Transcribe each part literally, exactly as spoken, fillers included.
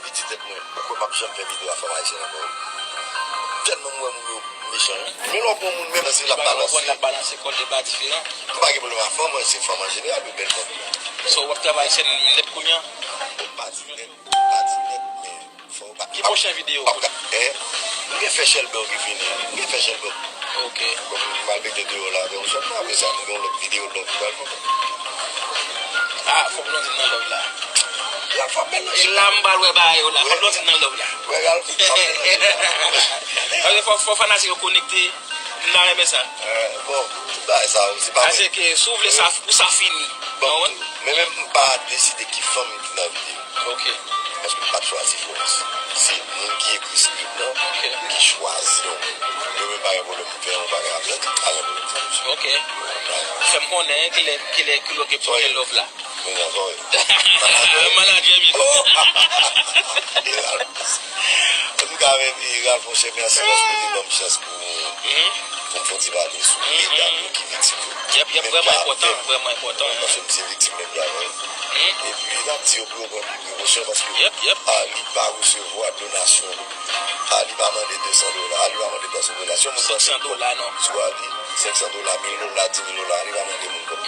Piti tèt mwen, ou kwè m ap janm fè videyo a fanm ayisyèn ankò? Tèlman m wè moun yo mechan, wi. Men lè w pran moun menm, se l ap balanse. L ap balanse kò l, de bagay diferan. M pa gen pwoblèm a fanm, mwen, se fanm an jeneral, yo bèl fanm. So, w ap travay sèn nèt kounye a? Bon, m pa di nèt, m pa di nèt, men fò w pa. Ki pwochen videyo? Pa ka, eh, m gen fè Shelby ki vini. M gen fè Shelby. Ok. Bon, m al mete deyò la avè yon sèl, apre sa, nou gen yon lòt videyo love ki pral fè. Ah, fò Blondine nan love la. Ralph ap bèl nan chita. E la m pral wè bagay yo la. Fò Blondine nan love la. Wè Ralph ap bèl nan chita. Paske fò, fò fanatik yo konekte. M ta renmen sa. Eh, bon, tout bagay sa yo, se pa mwen. Paske si w vle sa, pou sa fini. Bon, men menm m pa deside ki fanm ki nan videyo. Ok. Paske m pa t chwazi Florence. Se moun ki ekri script lan ki chwazi yo. Yo menm pa gen pwoblèm pou fè yon bagay avèk, pa gen pwoblèm. Ok. Fè m konnen kilè, kilè, kilè w gen pwoblèm love la. Men nan zòrèy. Manadjè. Manadjè, byen. Oh! Antouka, men, Ralph, monchè, mèsi paske w te ban m chans pou, pou m fè yon ti pale sou medam yo ki viktim yo. Yep, yep, vrèman enpòtan, vrèman enpòtan. Paske m se viktim menm jan avè yo. Epi, n ap di yo pou yo pran prekosyon paske, yep, yep, Ali pa resevwa donasyon. Ali pa mande de san dola, Ali pa mande twa san dola. Si yon moun mande senk san dola, non. Sou Ali, senk san dola, mil dola, di mil dola, Ali pa mande moun kòb.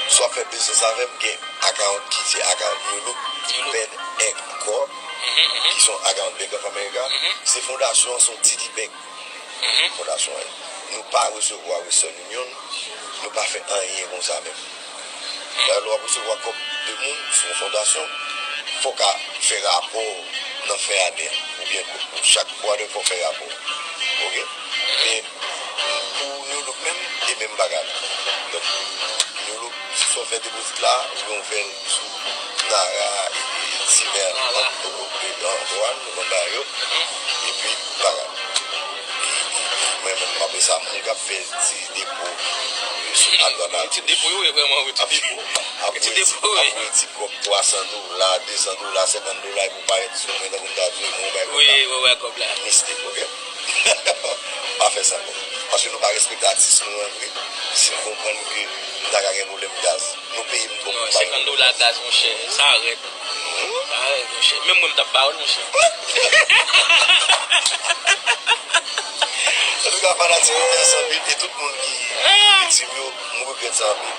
Si w ap fè biznis avè m, gen account ki se account New Look, New Look. Pen Ankò, ki se yon account Bank of America. Se fondasyon an, se yon T D Bank. Fondasyon an ye. Nou pa resevwa Western Union, nou pa fè anyen konsa menm. Lè w ap resevwa kòb de moun sou yon fondasyon, fò w ka fè rapò nan fen ane an, oubyen chak twa de fò w fè rapò. Ok? Men, pou New Look menm, e menm bagay la. Donk, New Look, si w fè depozit la, oubyen w fè l sou Nara, e, e, Divers, Antoine, nou konn bagay yo. Epi, bagay. E, e, e, mwen menm, apre sa, moun k ap fè ti depo, e, sou adwat la. Ti depo yo ye vrèman, wi, ti depo. Apre ti kòb twa san dola, de san dola, senkant dola, epi w parèt sou mwen tankou m ta dwe mwen yon bagay konsa. Wi, wi, wi, kòb la. Mistik, ok? Pa fè sa ankò. Paske nou pa respekte atis nou an vre. Si n konprann ke m ta ka gen pwoblèm gaz, nou peye m twòp pou m pa gen pwoblèm gaz. Non, senkant dola gaz, monchè, sa rèd. Sa rèd, monchè. Menm mwen, m t ap ba w l, monchè. Antouka, fanatik yo, mèsi anpil. E tout moun ki viktim yo, m regrèt sa anpil.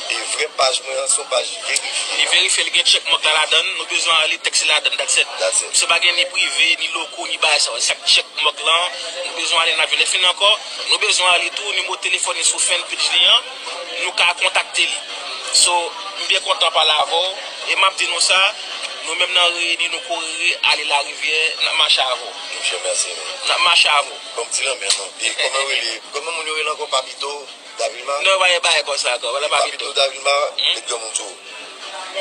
E vrè paj mwen an, se yon paj verifye. Li verifye, li gen checkmark la ladan l, nou bezwen ale tèks ladan l, that's it. That's it. Misye pa gen ni prive, ni loko, ni bagay sa yo. Se ak checkmark lan, nou bezwen ale nan avi. Lè fini ankò, nou bezwen ale tou, nimewo telefòn li sou fanpage li an, nou ka kontakte li. So, m byen kontan pale avè w, e m ap di nou sa, nou menm nan Reyini, nou kouri ale Larivyè, n ap mache avè w. Monchè, mèsi, men. N ap mache avè w. Bon, m ti lanmè, non. E kòman yo rele, kòman moun yo rele ankò, Papito? Davilma? Non, pa gen bagay konsa ankò. Wala Papito. Papito Davilma, met granmoun sou ou.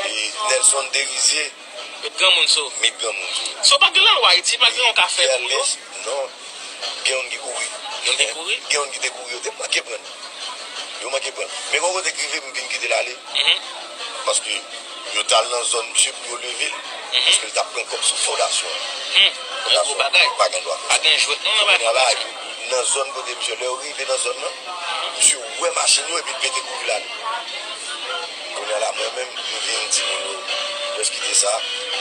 E Nelson Derizier. Met granmoun sou ou. Met granmoun sou ou. So, pa gen lalwa Ayiti, pa gen yon ka fè pou yo. Non. Gen youn ki kouri. Youn ki kouri? Gen youn ki te kouri, yo te manke pran. Yo manke pran. Men gen yon kote k rive, m vin kite l ale. Paske yo t al nan zòn misye pou yo leve l. Paske l t ap pran kòb sou fondasyon an. Fondasyon an pa gen dwa fè sa. Pa gen jwèt non nan bagay. Kounye a la, nan zòn kote misye, lè yo rive nan zòn nan, misye wè machin yo epi l pete kouri l ale. Kounye a la, mwen menm, m vin di moun yo, jis kite sa,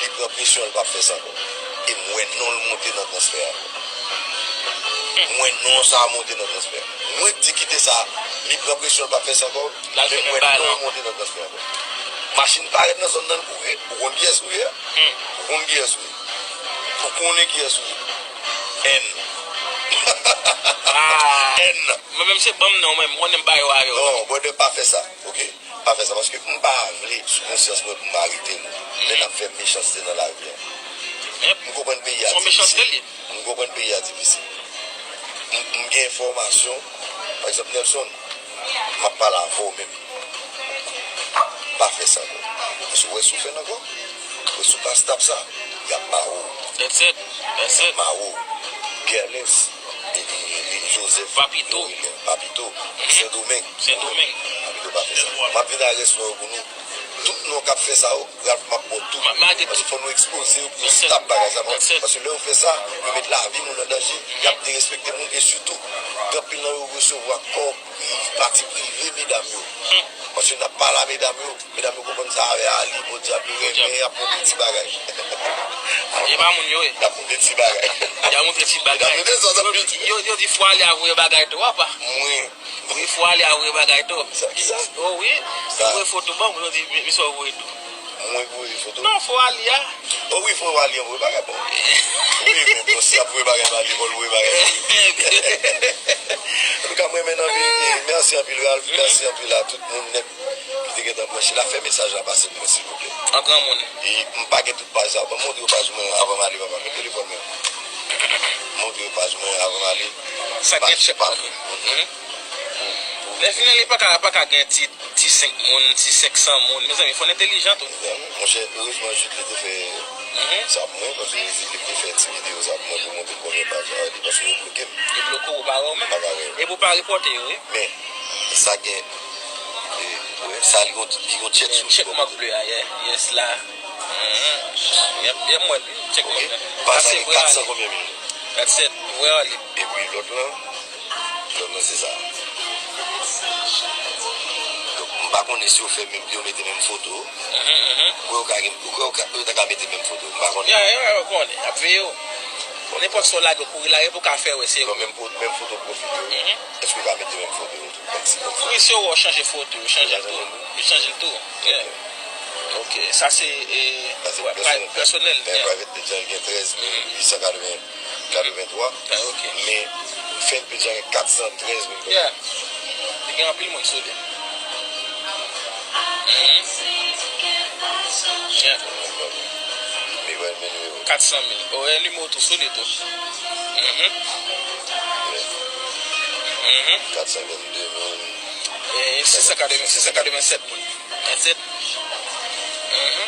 li pran presyon, l p ap fè sa ankò. E m wè non l monte nan transfè a. M wè non sa a monte nan transfè a. Mwen k di kite sa, li pran presyon, l p ap fè sa ankò. Men m wè non l monte nan transfè a ankò. Machin parèt nan zòn nan, l kouri. Ou konn kiyès ou ye? Ou konn kiyès ou ye? Ou konnen kiyès ou ye? N. N. Mwen menm se ban m non, mwen, m konnen m pa yo avè w. Non, brother, pa fè sa, ok? Pa fè sa, paske m pa vle sou konsyans mwen pou m arete nou lè n ap fè mechanste nan lavi a. M konprann peyi a difisil. M konprann peyi a difisil. M, m gen enfòmasyon, pa egzanp, Nelson, m ap pale avè w menm. Pa fè sa ankò. Paske w wè si w fè l ankò, w wè si w pa stop sa, y ap mare w. That's it. That's it. Y ap mare w. Gerlens, e, e, e, Joseph, Papito. Papito, Sendomeng. Sendomeng. Papito pa fè sa. M ap vin ak rès non yo pou nou. Tout non k ap fè sa yo, Ralph, m ap ba w tout. Paske fò nou ekspoze yo pou yo stop bagay sa. Paske lè yo fè sa, yo met lavi moun an danje, y ap derespekte moun, e sitou, gen anpil nan yo resevwa kòb pri-, pati prive medam yo. Paske n ap pale a medam yo, medam yo konprann sa avè Ali, podyab, yo renmen, y ap fè yon piti bagay. Se pa moun yo ye. Y ap montre ti bagay. Y ap montre ti bagay. Y ap montre sa, sa yo, yo, yo di Fwalia voye bagay tou, apa. Mwen. Wi, Fwalia voye bagay tou. Sa, ki sa? Oh wi. Sa. Voye foto ban mwen, yo di, "Mi-, misye voye tou." Mwen voye foto? Non, Fwalia. Oh wi, Fwalia voye bagay bon. Wi, men bon, si y ap voye bagay ba li, fò l voye bagay ba li. Antouka, mwen renmen anpil, e mèsi anpil, Ralph. Mèsi anpil a tout moun nèt ki te gentan branche la. Fè mesaj la pase pou mwen, silvouplè. An granmoun. E m pa gen tout paj sa. Ban m montre yo paj mwen avan m ale, papa. Men telefòn mwen. Montre yo paj mwen avan m ale. Sa gen chèk pa mwen. Lè fini, li pa ka, pa ka gen ti, ti senk moun, ti senk san moun. Mezanmi, fò n entèlijan tou. Monchè, erezman, Jude te fè sa pou mwen, paske Jude te fè ti videyo sa pou mwen, pou montre konbyen paj la, li, paske yo bloke m. Yo bloke w, ou pa wè w menm? Pa ka wè. Epi w pa repòte yo, wi. Men, sa gen, e, wè, sa li gon, li gon tchèk sou li. Check mark bleu a, yeah. Yes, la. Mhm. Yep, yep, mwen, check mark bleu. Paj sa gen kat san konbyen mil? Kat sèt, vre ale. Epi lòt lan, lòt lan se sa. Donk, m pa konnen si yo fè menm, yo mete menm foto. Mhm, mhm. Ou kwè yo ka gen, ou kwè yo ka, yo ta ka mete menm foto? M pa konnen. Ya, ya, ya, yo konnen. Y ap veye w. Nenpòt sa w lage, w kouri lage pou w ka fè wè se ou. Non, menm po-, menm foto pwofil yo. Mhm. Èske yo ka mete menm foto yo tou? Kòmsi menm foto. Wi, si yo wè w chanje foto, yo chanje l tou. Yo chanje l tou. Yeah. Ok, sa se, e, sa se pèsonèl. Pèsonèl, yeah. Private page la gen trèz mil uit san katreven, katreventwa. Ah, ok. Men, fan page la gen kat san trèz mil. Yeah. Li gen anpil moun sou li. Mhm. Yeah. Li va men nimewo. Kat san mil. Oh, e nimewo tou sou li tou. Mhm. Mhm. Kat san vennde mil. E, sis san katreven, sis san katreven sèt moun. That's it. Mhm.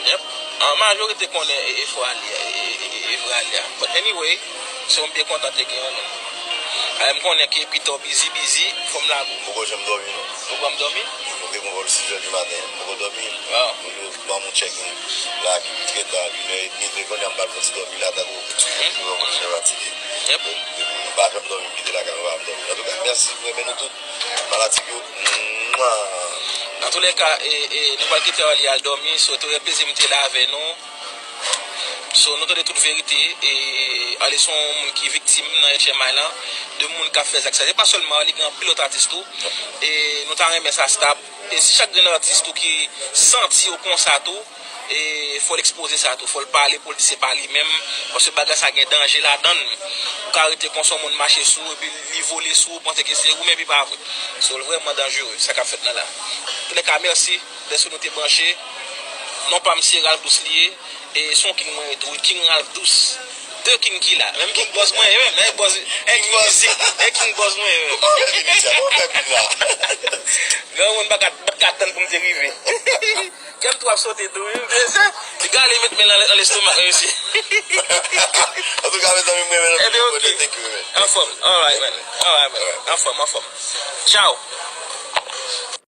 Yep. An majorite konnen e, e Fwalia, e, e, e, e Fwalia. But anyway, so m byen kontan te gen yon non. Ay, m konnen ke pito busy, busy, fò m lage w. M poko janm dòmi, non. Ou pa janm dòmi? M te gen yon vòl sis è di maten, m poko dòmi. Wow. Ban m yon check in la, trèt a inè edmi, men kounye a m pral fè ti dòmi la, tankou ti moun ki vrèman fatige. Yep. Depi m pa janm dòmi, m kite lakay mwen, m pa janm dòmi. Antouka, mèsi, m renmen nou tout. Fanatik yo. Mwa. Nan tou lè ka, e, e, nou pral kite Arly al dòmi, so, te yon plezi m te la avè nou. So, nou tande tout verite, e, Arly se yon moun ki viktim nan H M I lan, de moun k ap fè zak sa. Se pa sèlman Arly, gen anpil lòt atis tou. E nou ta renmen sa stop. E si chak grenn atis tou ki santi yo konsa tou, e fò l ekspoze sa tou, fò l pale pou l di se pa li menm, paske bagay sa gen danje ladan l. Ou ka rete konsa, yon moun mache sou ou, epi li vole sou ou, panse ke se ou menm, epi pa vre. So, l vrèman danjere, sa k ap fèt la la. Antoulèka, mèsi dèske nou te branche. Non pa m se Ralph Douce li ye. E se yon king mwen ye tou, king Ralph Douce. De king ki la. Menm king bòs mwen ye menm, e bòs, e king mizik, e king bòs mwen ye menm. Granmoun pa ka, pa ka tann pou m te rive. Kè m tou ap sote tou, wi. Li gale met men l nan, nan lestomak mwen, mesye. Antouka, mezanmi, mwen menm. Ebyen, ok. Thank you, man. Anfòm. Alright, man. Alright, man. Anfòm, anfòm. Ciao.